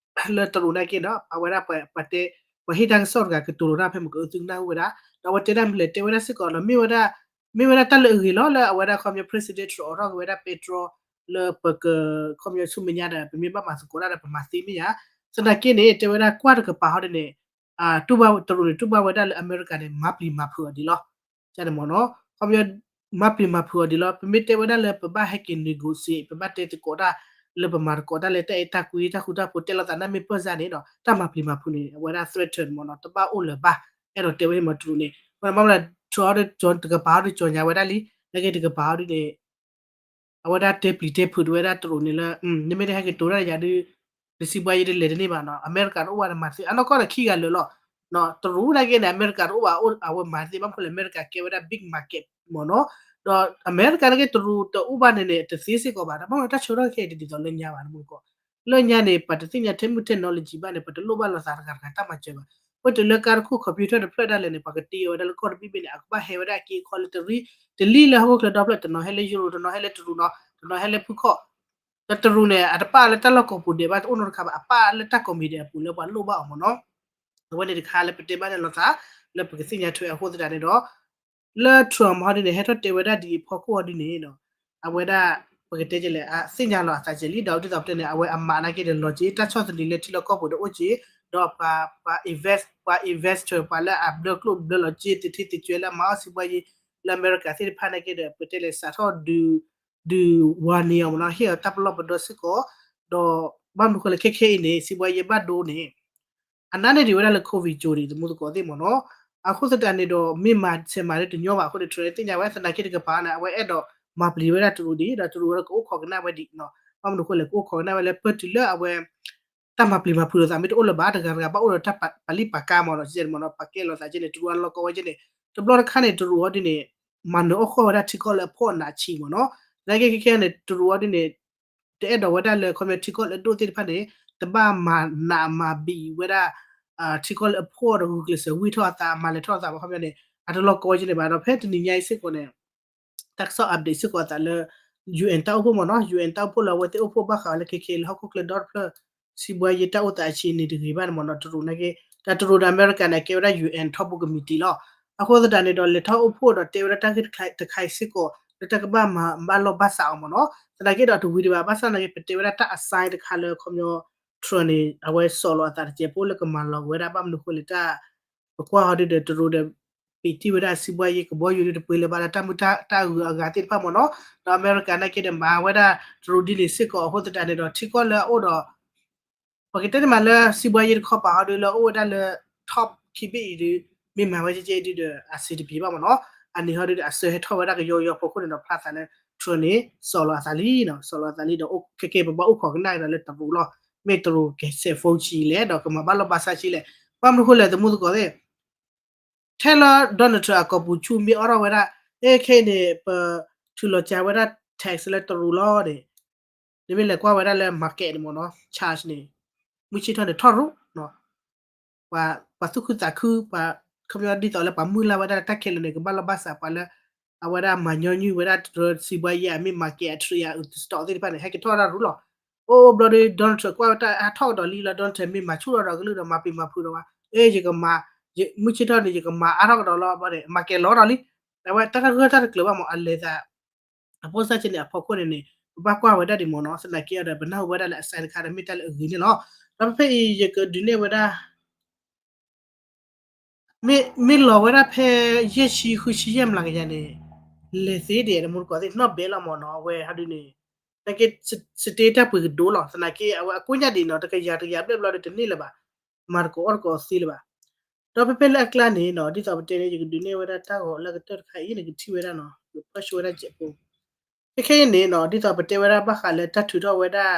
လၢတရူးနာ်က့ဒီး အဝဲဒၣ်ပှၤတဲ ပှၤဟ့ၣ်တၢ်ကစီၣ်တဂၤကတိၤလီၤတၢ်ဖဲမုၢ်ကနံၤသုကနၣ်ဟူဝဲဒၣ်, ဒီးအဝဲတဲဒၣ်မနုၤလဲၣ် တဲဝဲဒၣ်စ့ၢ်ကီးနီၤ မ့ၢ်ဝဲဒၣ် မ့ၢ်ဝဲဒၣ်တၢ်လၢအဂ့ၤလီၤ လၢအဝဲဒၣ်ခီပညီ President Trump အိးထီၣ်က့ၤဝဲဒၣ်ပဲတြီ လၢပက ခီပညီဆူမဲာ်ညါဒီး ပမ့ၢ်ဘၣ်မၤသကိးတၢ်ဒီးပမၤသ့မ့ၢ်ဧါ, သနာ်က့န့ၣ် တဲဝဲဒၣ်ကွၢ်တကပၤဟီဒ်န့ၣ် တူၢ်ဘၣ်တရူးန့ၣ် တူၢ်ဘၣ်ဝဲဒၣ်လၢအမဲရကၤန့ၣ် မၤပျံၤမၤဖုးအီၤဒံးလီၤ. န့ၣ်မ့ၢ်နီၤ ခီပညီ မၤပျံၤမၤဖုးအီၤဒံးလီၤ. ပမ့ၢ်တဲဝဲဒၣ်လၢပဘၣ်ဟဲက့ၤ negotiate ပဘၣ်တဲသကိးတၢ် လၢပမၤသကိးတၢ်လၢတၢ်အဲၣ်တၢ်ကွံတၢ်ဃူတၢ်ဖိး တဲလိာ်သးနၢ်မ့ၢ်ပၢၢ်စၢ်န့ၣ်ဒီး တၢ်မၤပျံၤမၤဖုးန့ၣ် အဝဲဒၣ် threaten မ့ၢ်နီၤ တဘၣ်အိၣ်လၢၤဘၣ် အဲၣ်ဒိးတဲဝဲန့ၣ်မ့ၢ်တရူးန့ၣ် ဘၣ်မနုၤလဲၣ် တရူးတကပၤဟီဒ် ကြေညာ ဝဲဒၣ်လံ နာ်က့တကပၤဟီဒ်န့ၣ် အဝဲဒၣ်တဲပျံၤတဲဖုးတဝဲဒၣ်တရူးန့ၣ်လၢ နမ့ၢ်တဟဲက့ၤတိၤတၢ်ဒီးယၤဒုး နစံးဘှါယံၤတလဲၤတန့ၢ်ဘၣ်နီၤ အမဲရကၤတအိၣ်ဘၣ်နမၤသ့ အနီၢ်ကီၢ်ဒီးခံဂၤလၢာ်လီၤ တရူးနာ်က့န့ၣ် အမဲရကၤတအိၣ်ဘၣ် အဝဲမၤသ့ ဘၣ်မနုၤလဲၣ် အမဲရကၤကဲဝဲဒၣ် big market မ့ၢ်နီၤ ဒီးအမဲရကၤနာ်က့တရူးတအိၣ်ဘၣ်န့ၣ်န့ၣ် တသ့စ့ၢ်ကီးဘၣ် တဘၣ်မနုၤတၢ်ဆၢထၢၣ်ခဲအံၤတဒ်သိးလၢညါဘၣ် တမူတကိး လၢညါန့ၣ် ပှၤတသ့ၣ်ညါထဲမုၢ် technology ဘၣ်န့ၣ် ပှၤတလိၣ်ဘၣ်လိာ်သးတဂၤတဂၤတၢ်မၤစၢၤဘၣ် ပှၤတုၤလၢကါတခိၣ် computer တဖျၢၣ်ဒၣ်လဲာ်န့ၣ် ပှၤကတ့အီၤဝဲဒၣ်လၢကီၢ်တဘ့ၣ်ဘ့ၣ်န့ၣ် အကဘၣ်ဟဲဝဲဒၣ်အက့အခီလၢတရံး တလံၣ်လၢဟီၣ်ခိၣ်ချၢဒီဖျၢၣ် တနီၤဟဲလၢ Europe တနီၤဟဲလၢတရူးနီၤ တနီၤဟဲလၢဖုခီၣ် ဒီးတရူးန့ၣ် အတပာ်လၢတၢ်လီၢ်ကိးပူၤဒဲးဘၣ်တအိၣ်နီတခါဘၣ် အပာ်လၢတၢ်ကိးမံၤဒဲးအပူၤလၢပှၤလိၣ်ဘၣ်အီၤမ့ၢ်နီၤ အဝဲန့ၣ်တခါလၢပတဲဘၣ်န့ၣ်လိာ်သး လၢပကသ့ၣ်ညါထွဲအဃိသတးန့ၣ်ဒီး လၢ Trump ဟီဒ်န့ၣ် ဟဲထီၣ်တဲဝဲဒၣ်ဒ်အံၤဖီခိၣ်ဟီဒ်န့ၣ် အဝဲဒၣ် ပကတဲကလဲၣ် အသ့ၣ်ညါလီၤအသးကဲလံ ဒီးဒ်သိးပတဲန့ၣ် အဝဲအမးနာ်က့ဒီးလီၤက့ တၢ်ဆီၣ်သနံးလၢထံလီၢ်ကီၢ်ပူၤဒီးအိၣ်က့ ဒီးပှၤ invest ပှၤ investor ပှၤလၢအဘျၢကျိၣ်ဘျၢလီၤက့ တထံတကဲလၢအမၤအီၣ်စံးဘှါယံၤ လၢအမဲရကၤသ့ၣ်တဖၣ်နာ်က့ဒီး ပတဲလဲၣ်စးထီၣ်ဒုး ဒုးဝၤန့ၢ်အီၤမ့ၢ်နီၤ ဟ့ၣ်အီၤတၢ်ပလီၢ်ပဒီစ့ၢ်ကီး ဒီးဘၣ်မနုၤဃိလဲၣ်ခဲခဲအံၤန့ၣ် စံးဘှါယံၤဘၣ်ဒိန့ၣ် အနါန့ၣ်ဒံးဝဲဒၣ်လၢ COVID ကၠိဒံး တမူသကိးသ့ၣ်မ့ၢ်နီၤ အဃိသတးန့ၣ်ဒီး မ့ၢ်မၤဆဲးမၤလၢတညီဘၣ်အဃိန့ၣ် Trump န့ၣ်သ့ၣ်ညါဝဲ သနာ်က့တကပၤန့ၣ် အဝဲအဲၣ်ဒိးမၤပျံၤဝဲဒၣ်တရူးဒံး ဒီးတရူးဝဲဒၣ်ကအိၣ်ခိးကနၣ်ဝဲဒံး ဘၣ်မနုၤဃိလဲၣ် ကအိၣ်ခိးကနၣ်ဝဲလၢပၢၢ်တုၤလၢအဝဲ တၢ်မၤပျံၤမၤဖုးလိာ်သး မ့ၢ်တအိၣ်လၢၤဘၣ် တဂၤတဂၤဘၣ်အိၣ်ဒီးတၢ်ပာ်လံၣ်ပာ်ကါမ့ၢ်နီၤ ကဲန့ၣ်မ့ၢ်နီၤ ပာ်ကဲလိာ်သးကဲန့ၣ် တရူးအလီၢ်ကီဝဲကဲန့ၣ် တဘျီတခါန့ၣ် တရူးအီၤဒ်န့ၣ် မၤနၢၤအီၣ်ဃီၣ်ဝဲဒၣ်ထံကီၢ်လၢအဖှီၣ်အနးဆံးမ့ၢ်နီၤ သနာ်က့ခဲခဲန့ၣ် တရူးအီၤဒ်န့ၣ် တအဲၣ်ဒိးဝဲဒၣ်လၢ ခီပညီထံကီၢ်လၢအဒိၣ်သ့ၣ်တဖၣ်န့ၣ် တဘၣ်မၤနးမၤဘံးဝဲဒၣ် ထံကီၢ်လၢအဖှီၣ်ဒီးဂုာ်ကျဲးစၢးဝံၢ်ထီၣ်အသး မၤလဲၤထီၣ်အသးဘၣ် ခီပညီန့ၣ် အတလီၢ်ကီဝဲကဲန့ၣ်ဘၣ်ဒီး ဖဲတနံၤညါအံၤစ့ၢ်ကီးန့ၣ် တၢ်ကစီၣ် update စ့ၢ်ကီးအသးလၢ UN တၢ်အိၣ်ဖှိၣ်မ့ၢ်နီၤ UN တၢ်အိၣ်ဖှိၣ်လၢအဝဲသ့ၣ်အိၣ်ဖှိၣ်ဘၣ်ဃးလၢခဲခဲလၢဟီၣ်ခိၣ်ချၢဒီတဖျၢၣ် စံးဘှါယံၤတၢ်အိၣ်သးအဆံးန့ၣ်တဂ့ၤဘၣ်န့ၣ်မ့ၢ်နီၤ တရူးန့ၣ် အမဲရကၤန့ၣ် ကဲဝဲဒၣ် UN ထီဘိကမံးတံာ်လီၤ. အဃိသတးန့ၣ်ဒီး လဲၤထီၣ်အိၣ်ဖှိၣ်ဒီးတဲဝဲဒၣ်တၢ်ဂ့ၢ်တခါအံၤစ့ၢ်ကီး လၢတၢ်ကဘၣ်မၤဘၣ်လီၢ်ဘၣ်စးအီၤမ့ၢ်နီၤ သနာ်က့ဒီးတဝံၤဒံးဘၣ် ဘၣ်ဆၣ်သနာ်က့ ပတဲဝဲဒၣ်တၢ်အ sign တခါလၢခီပညီ Trump န့ၣ် အဝဲစိာ်လီၤအသးတစဲးဖိလၢကမၤလီၤက့ၤဝဲဒၣ် ဘၣ်မနုၤဃိလဲၣ်တၢ် ပကွၢ်ဟီဒုဒီး တရူးဒီး ပံာ်တံၢ်ဝဲဒၣ်စံးဘှါယံၤကဘီယူၤဒုတပှ့ၤလၢၤဘၣ်လၢတၢ်မုာ်တၢ်အဂုၤအဂၤသ့ၣ်တဖၣ်မ့ၢ်နီၤ ဒီးအမဲရကၤနာ်က့ဒီးမၤဝဲဒၣ်တရူးဒ်န့ၣ်စ့ၢ်ကီးအဃိသတးန့ၣ်ဒီး ထံကီၢ်လၢအအိၣ်ဒီး ပကတဲန့ၣ်မးလၢစံးဘှါယံၤတခီပၤဟီဒုလၢအအိၣ်ဝဲဒၣ်လၢ top ခံဘ့ၣ်အံၤဒု မ့ၢ်မၤဝဲကဲကဲအံၤဒုဒီး အဆင်တပြေဘၣ်မ့ၢ်နီၤ အန့ၣ်ဟီဒုဒီး အစၢဟဲထီၣ်ဝဲဒၣ်ကယီကယီဖီခိၣ်န့ၣ်ဒီး ဖျါသးလၢ Trump န့ၣ် စိာ်လီၤအသးလံနီၤ စိာ်လီၤအသးလံဒီး ခဲကဲပဘၣ်အိၣ်ခိးကနၣ်ကဒီးလၢတရူးလီၤ မ့ၢ်တရူးကဆဲးဖိဆံးလဲၣ် ဒီးကမၤဘၣ်လီၢ်ဘၣ်စးဆံးလဲၣ် ဘၣ်မနုၤဃိလဲၣ် တမူသကိးသ့ၣ် ဖဲလၢ Donald Trump အကိာ်ပူၤဆူမ့ၢ်အိးထီၣ်ဝဲဒၣ် အဲ ခဲအံၤန့ၣ် ပထုးလီၤစှၤဝဲဒၣ် tax လၢတရူးလီၤန့ၣ် နမ့ၢ်လဲၤကွၢ်ဝဲဒၣ်လၢ market န့ၣ်မ့ၢ်နီၤ charge န့ၣ် မုၢ်ဆ့ၣ်ထီၣ်န့ၣ်ထီၣ်ရူၣ် ပှၤသူၣ်ခုသးခု ပှၤခီပညီဒ်သိးလၢပှၤမုၢ်လၢ်ဝဲဒၣ်လၢတၢ်ခဲလၢာ်န့ၣ် ကဘၣ်လီၢ်ဘၣ်စးပှၤလၢ အဝဲဒၣ်မၤညီနုၢ်ဝဲဒၣ်စံးဘှါယဲၢ် အမ့ၢ် market အ trade အ stock သ့ၣ်တဖၣ်န့ၣ် ဟဲက့ၤထီၣ်ဝဲဒၣ်ရူၣ်လီၤ. အိၣ်ဘျီဒီး Donald Trump ကွၢ်ဝဲတၢ်ဟးထီၣ်ကဒီးလံလီၤ Donald Trump မ့ၢ်မၤဆူၣ်ထီၣ်ဒီးကလုၢ်ဒီးမၤပံာ်မၤဖုးဒီးဝဲ အ့ ယကမၤ မုၢ်ဆ့ၣ်ထီၣ်န့ၣ် ယကမၤအါထီၣ်ကဒီးလီၤ ဘျီန့ၣ် market လီၤဒီးလံ. အဝဲတၢ်တဂၢၢ်တၢ်တကျၢၤဘၣ်မ့ၢ် အလဲၤသး အဖိစၢ်ဆ့န့ၣ် အဖီခိၣ်န့ၣ်န့ၣ် ပဘၣ်ကွၢ်ဝဲဒၣ်ဒ်မ့ၢ်နီၤ သနာ်က့ဒီး ပနၢ်ဟူဝဲဒၣ်လၢအစဲတခါဒီး မ့ၢ်တၢ်လၢအဂ့ၤန့ၣ်လီၤ. ဒီးဖဲဖဲအံၤ ယကဒုးနဲၣ်ဝဲဒၣ် မ့ၢ်လီၤဝဲဒၣ်ဖဲ ယဲၢ်ဆံဃုဆံယဲၢ်မျးကယၤန့ၣ် လဲၤသ့ဒံး တမူတကိးသ့ၣ်နီၣ်ဘဲလီၤမ့ၢ်နီၤ အဝဲဟီဒုန့ၣ် သနာ်က့ စတ့တၢ်ပှ့ၤကဒိလီၤ သနာ်က့ အဝဲအကိးညါဒံးနီၤ တကယၤတကယၤဘျဲၣ်ဘျီဒီးတန့ၢ်လၢၤဘၣ် မၤတကိးအီၣ်တကိးသ့လၢၤဘၣ်. ဒီးဖဲဖဲလၢအကျါန့ၣ်နီၤ ဒ်သိးပတဲန့ၣ် ယကဒုးနဲၣ်ဝဲဒၣ်တၢ်ဂီၤလၢကတၢၢ်တခါအံၤန့ၣ် ကထံၣ်ဝဲဒၣ်နီၤ ယဖီၣ်ဆိဝဲဒၣ်ကဲးဖိ ခဲခဲအံၤန့ၣ်နီၤ ဒ်သိးပတဲဝဲဒၣ်ဘၣ်ဃးလၢတၢ်ထုးထီၣ်ဝဲဒၣ်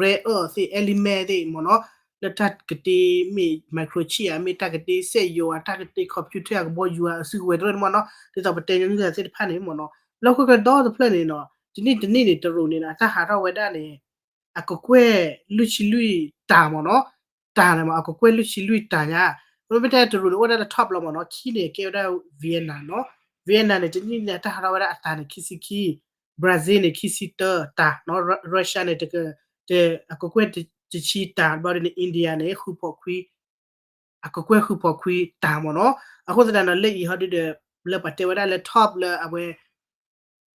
rare earth သ့ၣ် element သ့ၣ်မ့ၢ်နီၤ လၢတၢ်ကတ့မ့ၢ် microchip ဧါ မ့ၢ်တၢ်ကတ့စက်ရုပ် ဧါ တၢ်ကတ့ computer အကဘီယူၤ ဧါ အစုကဝဲၤတရၢၣ်န့ၣ်မ့ၢ်နီၤ ဒ်သိးပတဲညီနုၢ်သ့ၣ်တဖၣ်န့ၣ်မ့ၢ်နီၤ လၢခိၣ်ကဒီတဖျၢၣ်န့ၣ်နီၤ တနံၣ်တနံၣ်န့ၣ် တရူးန့ၣ် အတၢ်ဟးထီၣ်ဝဲဒၣ်န့ၣ် အကကွဲၢ်လွံၢ်ဆံလွံၢ်တၢ်မ့ၢ်နီၤ တၢ်န့ၣ်မ့ၢ် အကကွဲၢ်လွံၢ်ဆံလွံၢ်တၢ်ညါ မ့မ့ၢ်တဲတရူးန့ၣ် အိၣ်ဝဲဒၣ်လၢ top လီၤမ့ၢ်နီၤ ခံန့ၣ်ကဲဝဲဒၣ် Vietnam နီၤ Vietnam န့ၣ် တနံၣ်န့ၣ် အတၢ်ဟးထီၣ်ဝဲဒၣ်အတၢ်န့ၣ် ခံဆံခံ Brazil န့ၣ် ခံဆံတၢတၢ်နီၤ Russia န့ၣ် တကကွဲၢ်တဆံတၢ် ဘျီဒ်န့ၣ် India န့ၣ် ဃုဖီခွံ အကကွဲၢ်ဃုဖီခွံတၢ်မ့ၢ်နီၤ အဃိသတးဒီး လၢအံၤဟီဒုဒီး လၢပှၤတဲဝဲဒၣ်လၢ top လၢအဝဲ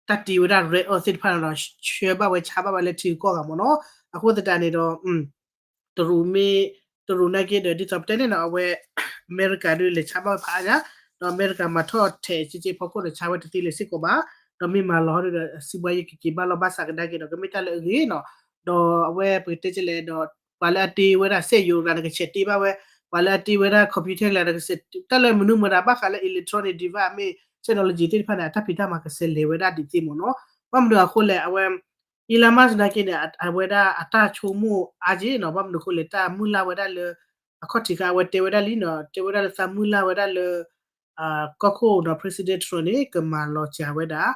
တၢ်တ့ဝဲဒၣ် rare earth သ့ၣ်တဖၣ်န့ၣ်ဒီး ဆှၢဘၣ်ဝဲဆါဘၣ်ဝဲလၢထံဂုၤကီၢ်ဂၤမ့ၢ်နီၤ အဃိသတးန့ၣ်ဒီး တရူးမ့ၢ် တရူးနာ်က့ဒီး ဒ်သိးပတဲန့ၣ်နီၤ အဝဲ အမဲရကၤဒုး လဲၤဆါဘၣ်ဝဲဖးအါညါ ဒီးအမဲရကၤမၤထီၣ်ထဲးက့က့ဖီခိၣ်ဒီး ဆါဝဲတသ့လၢၤစ့ၢ်ကီးဘၣ် ဒီးမ့ၢ်မၤလီၤဟီဒုဒီး စံးဘှါယဲၢ်ကက့ၤဘၣ်လီၢ်ဘၣ်စးကဒါက့ၤဒီး ကမ့ၢ်တၢ်လၢအဂ့ၤနီၤ ဒီးအဝဲပကတဲကလဲၣ်ဒီး ပှၤလၢအတ့ဝဲဒၣ်စက်ရုပ် ကျါန့ၣ် ကဆဲးတ့ဘၣ်ဝဲ ပှၤလၢအတ့ဝဲဒၣ် computer ကျါန့ၣ် ကဆဲး တၢ်လၢမနုၤမတၤဘၣ်ဃးလၢ electronic device မ့ၢ် technology သ့ၣ်တဖၣ်န့ၣ် အတၢ်ဖံးတၢ်မၤကဆဲးလဲၤဝဲဒၣ်ဒ်သ့မ့ၢ်နီၤ ဘၣ်မနုၤအဃိလဲၣ် အဝဲ Elon Musk နာ်က့န့ၣ် အဝဲဒၣ်အတၢ်ဆိကမိၣ်အါက့နီၤ ဘၣ်မနုၤအဃိလဲၣ် တၢ်မုၢ်လၢ်ဝဲဒၣ်လၢ အခီၣ်ထံးခါ အဝဲတဲဝဲဒၣ်လံနီၤ တဲဝဲဒၣ်လၢသးမုၢ်လၢ်ဝဲဒၣ်လၢ ကီၢ်ခိၣ်နီၤ President Trump န့ၣ် ကမၤလီၤစှၤဝဲဒၣ်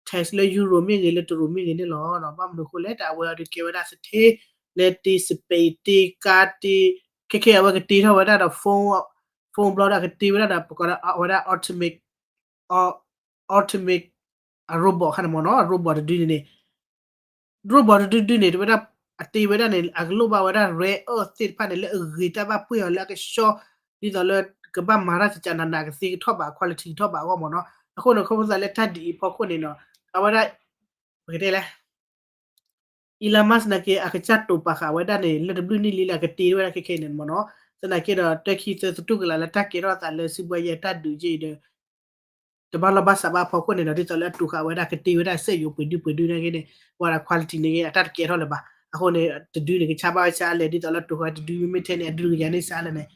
tax လၢ Europe မ့ၢ်ဂ့ၤ လၢတရူးမ့ၢ်ဂ့ၤန့ၣ်လီၤ. ဘၣ်မနုၤအဃိလဲၣ် တၢ်အဝဲအီၤဒုးကဲဝဲဒၣ် state လၢတ့ space တ့ car တ့ ခဲခဲအဝဲကတ့ထီၣ်ဝဲဒၣ်ဒီး phone phone ဘျီဒီးကတ့ဝဲဒၣ်ဒီး ပကိးဒၣ်အဝဲဒၣ် ultimate ultimate အ robot ခါန့ၣ်မ့ၢ်နီၤ အ robot တဒုန့ၣ်န့ၣ် robot တဒုဒုန့ၣ် တဝဲဒၣ် အတ့ဝဲဒၣ်န့ၣ် အကလိၣ်ဘၣ်ဝဲဒၣ် rare earth သ့ၣ်တဖၣ်န့ၣ် လၢအဂ့ၤတၢ်ဘၣ်ပှ့ၢ်အီၤလၢအကဆှီ ဒ်သိးလၢ ကဘၣ်မၤတၢ်စကနန ကသ့ကထီၣ်ဘး quality ကထီၣ်ဘးအဂီၢ်မ့ၢ်နီၤ အဃိန့ၣ် ခီဖျိသးလၢတၢ်ဒ်အံၤဖီခိၣ်န့ၣ်နီၤ အဝဲဒၣ် ပကတဲလဲၣ် Elon Musk နာ်က့ အကစၢ်တိာ်ပာ်ဃာ်ဝဲဒၣ်န့ၣ် လၢတဘျုးနံၣ်လံလၢအကတ့ဝဲဒၣ်ခဲခဲအံၤန့ၣ်မ့ၢ်နီၤ သနာ်က့ဒီး တၢ်ခံသၢသတူၢ်ကလာ်လၢတၢ်ကဲထီၣ်သးလၢစံးဘှါယဲၢ်တၢ်ဒုးက့အံၤဒီး တဘၣ်လီၢ်ဘၣ်စးဘၣ်အဖီခိၣ်န့ၣ်ဒီး ဒ်သိးလၢအတိာ်ဃာ်ဝဲဒၣ်ကတ့ဝဲဒၣ်စက်ရုပ်ပှ့ၤဒုပှ့ၤဒုနာ်က့န့ၣ် ပှၤဒီး quality န့ၣ်က့ အတၢ်တကဲထီၣ်လၢၤဘၣ်. အဃိန့ၣ် တဒုန့ၣ် ကဆါဘၣ်ဝဲဆါလဲၣ် ဒ်သိးလၢတိာ်ဃာ်တဒုမ့မ့ၢ်ထဲန့ၣ် အဒုတကယၤန့ၣ်ဆါလဲၣ်န့ၣ်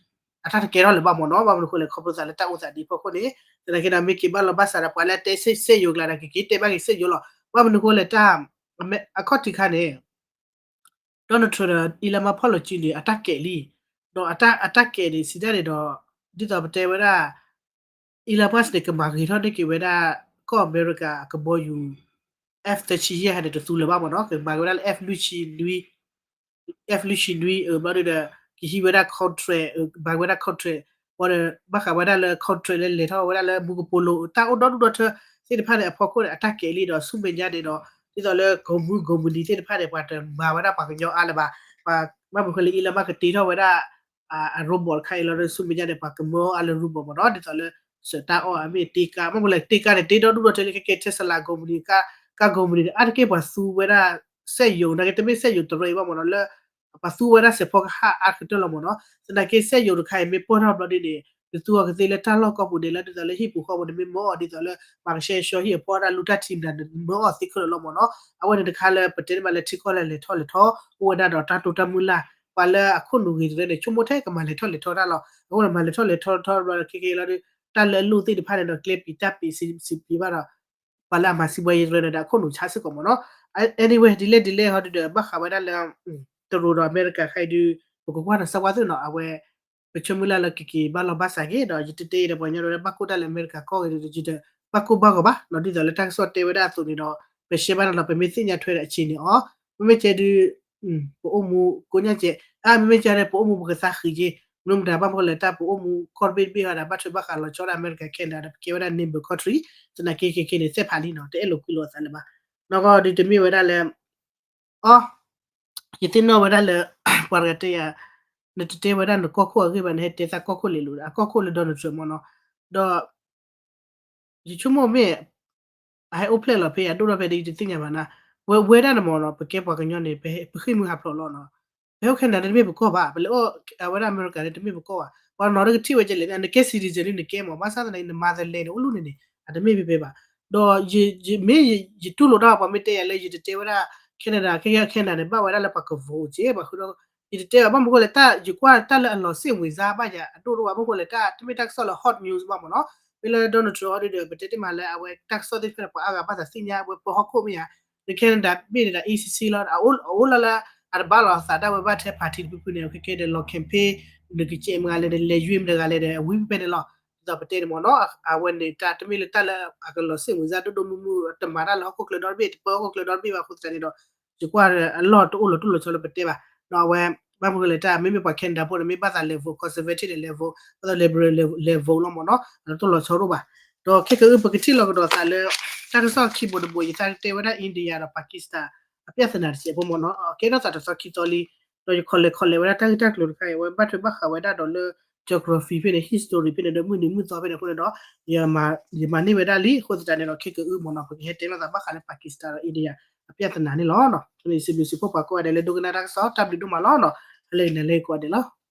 အတၢ်တကဲထီၣ်လၢၤဘၣ်မ့ၢ်နီၤ. ဘၣ်မနုၤအဃိလဲၣ် ခီဖျိသးလၢတၢ်အိၣ်သးဒ်အဖီခိၣ်န့ၣ် သနာ်က့ဒီး မ့ၢ်က့ၤဘၣ်လီၢ်ဘၣ်စးဒီး ပှၤလၢအတဲစက်ရုပ်ကျါဒီး ကက့ၤတဲဘၣ်က့ၤစက်ရုပ်လီၤ. ဘၣ်မနုၤအဃိလဲၣ် တၢ် အခီၣ်ထံးခါန့ၣ် Donald Trump ဒီး Elon Musk ဖီၣ်လီၤစုန့ၣ် အတၢ်ကဲးလံ. ဒီးအတၢ်ကဲးန့ၣ် စံးတၢ်န့ၣ်ဒီး ဒ်သိးပတဲဝဲဒၣ် Elon Musk န့ၣ် ကမၤဂ့ၤထီၣ်န့ၢ်က့ၤဝဲဒၣ် ကီၢ်အမဲရကၤအကဘီယူၤ F သၢဆံယဲၢ်ဟဲန့ၣ် တသူလၢၤဘၣ်မ့ၢ်နီၤ. ကမၤက့ၤဝဲဒၣ်လၢ F လွံၢ်ဆံနွံ F လွံၢ်ဆံနွံ အဘျီဒီး ကဟံးဝဲဒၣ် contract မၤက့ၤဝဲဒၣ် contract ဘၣ်ဒီး ဘၣ်ဃးဝဲဒၣ်လၢ contract လၢလဲၤထီၣ်ဝဲဒၣ်လၢမူကပိာ်လိၤ တၢ်အိၣ်ဒီဒူၣ်ဒီထၢသ့ၣ်တဖၣ်န့ၣ် အဖီခိၣ်န့ၣ် အတၢ်ကဲးလံဒီး ဆူမဲာ်ညါန့ၣ်ဒီး ဒ်သိးလၢ ကုမ္ပဏီ ကုမ္ပဏီသ့ၣ်တဖၣ်န့ၣ် ပှၤတမၤဝဲဒၣ်ပှၤကညီအါလၢၤဘၣ်. ဘၣ်မနုၤအဃိလဲၣ် Elon Musk ကတ့ထီၣ်ဝဲဒၣ် အ robot တခါအံၤလီၤဒီး ဆူမဲာ်ညါန့ၣ် ပှၤကမၢအီၤအါလၢ robot မ့ၢ်နီၤ. ဒ်သိးလၢ စၢးတၢ်အီၣ် အမ့ၢ်တ့ကါ မ့ၢ်မနုၤလဲၣ် တ့ကါန့ၣ် တ့ဒီဒူၣ်ဒီထၢလံ ခဲကဲ Tesla ကုမ္ပဏီ ကါ ကါ ကုမ္ပဏီ အါတက့ၢ်ပှၤသူဝဲဒၣ် စက်ရုပ် နာ်က့ တမ့ၢ်စက်ရုပ်တရၢအံၤဘၣ်မ့ၢ်နီၤ လၢ ပှၤသူဝဲဒၣ်စဲးဖီကဟၣ်အါကတၢၢ်လီၤမ့ၢ်နီၤ. သနာ်က့ စက်ရုပ် တခါအံၤ မ့ၢ်ပၢၢ်ထီၣ်ဘျီဒ်န့ၣ် ကသူအီၤကသ့လၢတၢ်လီၢ်ကီၢ်ပူၤန့ၣ် လၢဒ်သိးလၢဟံၣ်ပူၤဃီပူၤန့ၣ် မ့ၢ်မၢအီၤဒ်သိးလၢ ပှၤကဆှဲကဆှီဟံၣ်အဖီတၢ်လူတၢ်ထံးမနုၤန့ၣ် မၢအီၤသ့ခဲလၢာ်လီၤမ့ၢ်နီၤ. အဝဲန့ၣ်တခါလၢပတဲန့ၣ်မးလၢထံကီၢ်လၢလဲၤထီၣ်လဲၤထီ အိၣ်ဝဲဒၣ်ဒီးတၢ်တိတၢ်မုၢ်လၢ် ပှၤလၢအခိၣ်နူာ်ဂ့ၤတရၢန့ၣ် ဆိကမိၣ်ထဲကမၤလဲၤထီၣ်လဲၤထီတၢ်လီၤ. အဃိန့ၣ် မၤလဲၤထီၣ်လဲၤထီထီဘျီခဲကဲလီၤဒီး တၢ်လၢအလိၣ်သ့ၣ်တဖၣ်န့ၣ်ဒီး ကျဲပံၤတၢ်ပံၤစံးပံးဘၣ်ဒီး ပှၤလၢအမၤစံးဘှါယဲၢ်တရၢန့ၣ်ဒီး အခိၣ်နူာ်ဆါစ့ၢ်ကီးမ့ၢ်နီၤ. Anyway ဒ်လဲၣ်ဒ်လဲၣ်ဟီဒုဒီး ဘၣ်ဃးဝဲဒၣ်လၢ တရူးဒီးအမဲရကၤခဲအံၤဒု ပကကွၢ်နီၤ စၢ်ကွၢ်သ့ၣ်နီၤ အဝဲ ပဆိကမိၣ်လၢလၢကက့ၤဘၣ်လီၢ်ဘၣ်စးက့ၤ ဒီးယတတဲအံၤဒီးပှၤကညီဒီးဘၣ်ကိၢ်တၢ်လၢအမဲရကၤကီၢ်ဂ့ၤဒီး ယတဘၣ်ကိၢ်ဘၣ်ဂီၤဘၣ်နီၤ ဒ်သိးလၢတၢ်ကစီၣ်တဲဝဲဒၣ်အသိးန့ၣ်ဒီး ပရှဲဘၣ်န့ၣ်လီၤ ပမ့ၢ်သ့ၣ်ညါထွဲဒီးအဆံးန့ၣ်အီၤ မ့မ့ၢ်ကဲဒုး ပအိၣ်မူကိးညါကဲ အမ့မ့ၢ်ကဲဒီး ပအိၣ်မူပကသးဃံးက့ၤ မနုၤမတၤဘၣ်မနုၤဃိလဲၣ် တၢ်ပအိၣ်မူကီၢ်တဘ့ၣ်တဘ့ၣ်ဝဲဒၣ် ဘၣ်ထွဲဘၣ်ဃးလီၤဆီဒၣ်အမဲရကၤ Canada ဒီး ပကဲဝဲဒၣ် neighbor country သနာ်က့ခဲခဲန့ၣ် သ့ၣ်ဖးလံနီၤ တအဲၣ်လိာ်ကွံလိာ်အသးလၢၤဘၣ် နီၢ်ကီၢ်ဒုးတမ့ၢ်ဝဲဒၣ်လၢ အီ ယသ့ၣ်နီၣ်ဝဲဒၣ်လၢ ပှၤတဂၤတဲယၤ နတတဲဝဲဒၣ်နကီၢ်ခိၣ်အဂ့ၢ်ဘၣ် နဟဲတဲသးကီၢ်ခိၣ်လဲၤလိာ် အကီၢ်ခိၣ်လၢ Donald Trump မ့ၢ်နီၤ ဒီး ယဆိကမိၣ်မ့ၢ် အဟဲအိၣ်ဖျဲၣ်လီၤဖဲယၤဒိၣ်ထီၣ်ဖဲဒီး ယတသ့ၣ်ညါဘၣ်နၤ ဝဲဝဲဒၣ်န့ၣ်မ့ၢ်နီၤ ပကဲပှၤကညီန့ၣ် ပဃ့ၢ်မှံဟးဖျိးလီၤနီၤ ပဟဲအိၣ် Canada တမ့ၢ်ပကီၢ်ဘၣ် ပလဲၤအိၣ်ဝဲဒၣ်အမဲရကၤန့ၣ် တမ့ၢ်ပကီၢ်ဘၣ် ပှၤနီၤဒီးကထံၣ်ဝဲကလဲၣ် နကဲ citizen န့ၣ် နကဲမ့ၢ် ဘၣ်ဆၣ်သနာ်က့ နမၤသလဲန့ၣ် အိၣ်လူၢ်န့ၣ်န့ၣ် အတမ့ၢ်ဖဲဖဲဘၣ် ဒီးမ့ၢ်ယတူၢ်လိာ်တၢ်ပှၤမ့ၢ်တဲယၤလၢယတတဲဝဲဒၣ် Canada ခဲခဲ Canada န့ၣ် ဘၣ်ဝဲဒၣ်လၢပှၤက vote က့ ပှၤဃုဒီး ယတတဲဘၣ် ဘၣ်မနုၤဃိလဲၣ် တၢ်ယကွၢ်တၢ်လၢအလီၤ စိတ်ဝင်စား ဘၣ်ယၤအဒိၣ်ဒိၣ်ဘၣ် မနုၤဃိလဲၣ် တၢ်တမ့ၢ်တၢ်ကစီၣ်လၢ hot news ဘၣ်မ့ၢ်နီၤ မ့ၢ်လၢ Donald Trump အီၤဒုဒီး ပတဲတ့ၢ်မးလၢအဝဲတၢ်ကစီၣ်သ့ၣ်တဖၣ်န့ၣ် ပှၤအါဂၤဘၣ်သးသ့ၣ်ညါ အဝဲပၢဟီၣ်ခိၣ်မ့ၢ်ဧါ လၢ Canada ဘ့ၣ်န့ၣ်ဒီး A C C လီၤ အအိၣ်လီၤလၢ အတဘၣ်လီၤအသးဒၣ်ဝဲဘၣ်ထဲ party တဖုဖုန့ၣ် ခဲခဲဒီး လီၤ campaign နကကဲမတၤလဲၣ် နလဲၤယွ့မတၤတဂၤလဲၣ်ဒီး အဝံၤဖဲန့ၣ်လီၤ ဒ်သိးပတဲန့ၣ်မ့ၢ်နီၤ အဝဲန့ၣ်တၢ်တမ့ၢ်လၢတၢ်လၢအကလီၤ စိတ်ဝင်စား ဒိၣ်ဒိၣ်မုၢ်မုၢ် တမၤတၢ်လၢဟီၣ်ခိၣ်ချၢဒီတဘ့ၣ် တပၢဟီၣ်ခိၣ်ချၢဒီတဘ့ၣ်ဘၣ်အဃိသတးန့ၣ်ဒီး ယကွၢ်အလီၢ်တအိၣ်လီၤတိၢ်လီၤဆီလၢပတဲဘၣ် ဒီးအဝဲ ဘၣ်မနုၤဃိလဲၣ် တၢ်မ့မ့ၢ်ပှၤ Canada ဖိန့ၣ် မ့ၢ်ဘၣ်သး level conservative န့ၣ် level ဘၣ်သး liberal level လီၤမ့ၢ်နီၤ အလီၤတိၢ်လီၤဆီတအိၣ်ဘၣ် ဒီးခဲကအုၣ် ပကထံၣ်လီၤကဒီးသးလၢ တၢ်ကစီၣ်ခံဘိတဘိ ယသးတဲဝဲဒၣ် India ဒီး Pakistan အပြဿနာတစဲးဖိမ့ၢ်နီၤ ကဲထီၣ်သးတသီခံသီလံ ဒီးယခီလဲၤခီလဲၤဝဲဒၣ်တၢ်ဂ့ၢ်တၢ်ကျိၤတခါအံၤ အဝဲဘၣ်ထွဲဘၣ်ဃးဝဲဒၣ်ဒီးလၢ geography ဖဲန့ၣ် history ဖဲန့ၣ် ဒီးမုၢ်နံၤမုၢ်သီဖဲန့ၣ်အဃိန့ၣ်ဒီး ယမၤန့ၢ်ဝဲဒၣ်လံ အဃိသတးန့ၣ်ဒီး ခဲကအုၣ်မ့ၢ်နီၤ ပကဟဲတဲလိာ်သးဘၣ်ဃးလၢ Pakistan ဒီး India အပြဿနာန့ၣ်လီၤ. စံးဘျုးစံးဖှိၣ်ပှၤကိးဂၤဒဲးလၢဒိကနၣ်တၢ်ကစီၣ် တၢ်ဘျုးဒိၣ်မးလီၤ. ဟဲလၢဂ့ၤနၤလၢကိးဂၤဒဲးလီၤ.